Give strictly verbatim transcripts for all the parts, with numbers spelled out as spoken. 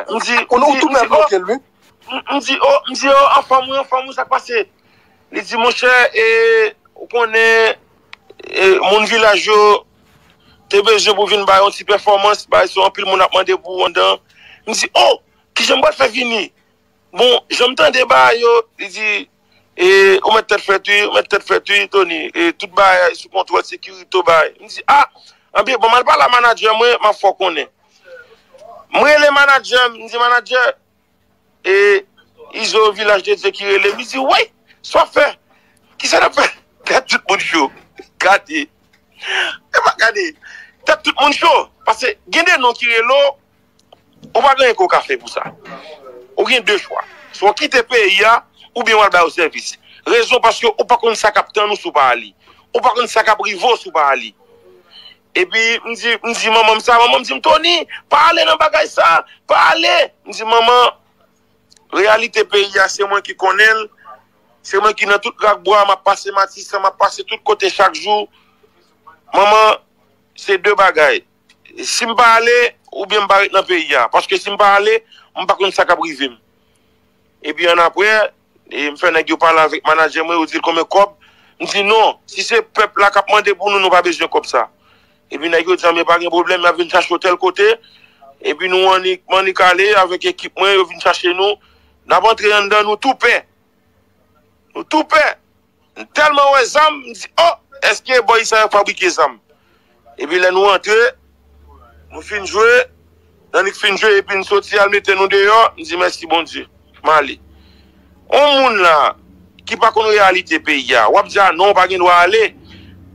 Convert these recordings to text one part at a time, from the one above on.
M di, m di, m di, oh, m, m di, oh, m di, oh, anfòm wi, anfòm wi, sa k pase? Li di, monchè, e, ou konnen, e, moun vilaj yo te bezwen pou vin bay yon ti pèfòmans, bay se anpil moun ap mande pou ou anndan. M di, oh, kijan m pral fè vini? Bon, jan m tande bagay yo, li di, e, ou mèt tèt frèt wi, ou mèt tèt frèt wi, Tony, e, tout bagay sou kontwòl, sekirite w bagay. M di, ah, anben, bon, m al pale a manadjè mwen, m ap fè w konnen. M rele manadjè m, m di, manadjè, e, Izo Vilaj de Dye ki rele m, li di, wi, sa w ap fè? Kisa n ap fè? Tèt tout moun cho. Gade. E pa gade. Tèt tout moun cho. Paske gen de non ki rele w, ou pa gen anyen ke w ka fè pou sa. Ou gen de chwa. Swa w kite peyi a, oubyen w al ba yo sèvis. Rezon paske ou pa konn sa k ap tann ou si w pa ale. Ou pa konn sa k ap rive w si w pa ale. Epi, m di, m di manman m sa, manman m di m, Tony, pa ale nan bagay sa, pa ale. M di, manman, reyalite peyi a, se mwen ki konnen l. Se mwen ki nan tout rak bwa, m ap pase Matisan, m ap pase tout kote chak jou. Manman, se de bagay. Si m pa ale, oubyen m pa ret nan peyi a. Paske si m pa ale, m pa konn sa k ap rive m. Epi annapre, e, m fè nèg yo pale avèk manadjè mwen, yo di l konbyen kòb. M di non, si se pèp la k ap mande pou nou, nou pa bezwen kòb sa. Epi nèg yo di, anben pa gen pwoblèm, y ap vin chache w tèl kote. Epi nou annik, m annik ale avèk ekip mwen, yo vin chache nou. N ap antre anndan, nou tou pè. Nou tou pè. M tèlman wè zam, m di, oh, èske bòy sa yo fabrike zam? Epi lè nou antre, nou fin jwe, n annik fin jwe, epi n soti al mete nou deyò, m di, mèsi Bondye, m ale. On moun la, ki pa konn reyalite peyi a, w ap di, a non, w pa gen dwa ale.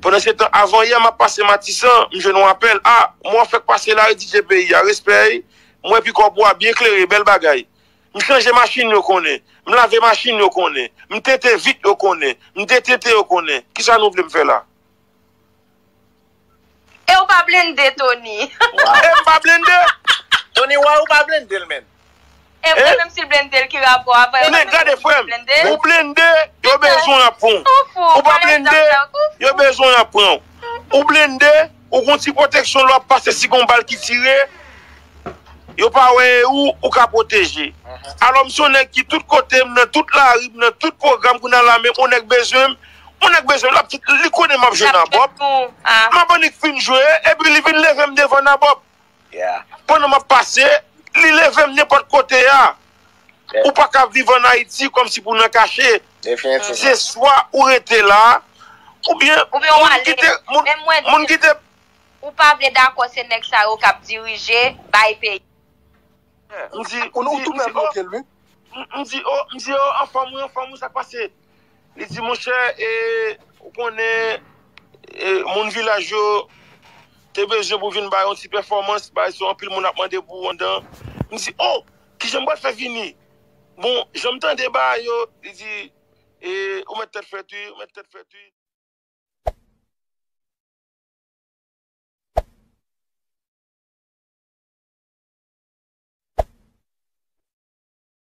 Pandan se tan, avan yè, m ap pase Matisan, m jwenn yon apèl, a, mwen fèk pase la, redije peyi a, respè, m wè pikòp ou a byen klere, bèl bagay. M chanje machin yo konnen. M lave machin yo konnen. M tete vit yo konnen. M detente yo konnen. Kisa nou vle m fè la? E ou pa blende, Tony. E m pa blende? Tony Wa ou pa blende l menm. E mwen menm si l blende l ki rapò avè. Men gade frè m, ou blende, yo bezwen y ap pran w. Ou pa blende, yo bezwen y ap pran w. Ou blende, ou gon ti pwoteksyon lè w ap pase si gon bal ki tire. Yo pa wè ou, ou ka pwoteje. Alò m se yon nèg ki tout kote m nan, tout lari m nan, tout pwogram kounye a la menm, yon nèg bezwen m, yon nèg bezwen m, l ap di, li konnen m ap jwe nan bòb. M ap annik fin jwe, epi li vin leve m devan nan bòb. Pandan m ap pase, li leve m nenpòt kote a. Ou pa ka viv ann Ayiti kòmsi pou nan kache. Se swa ou rete la, oubyen moun kite, moun kite. Ou pa vle dakò se nèg sa yo k ap dirije, bay peyi. M di, m di, m di, oh, m di, oh, m di, oh, anfòm wi, anfòm wi, sa k pase? Li di, monchè, e, ou konnen, e, moun vilaj yo te bezwen pou vin bay yon ti pèfòmans, bay se anpil moun ap mande pou ou anndan. M di, oh, kijan m pral fè vini? Bon, jan m tande bagay yo, li di, e, ou mèt tèt frèt wi, ou mèt tèt frèt wi.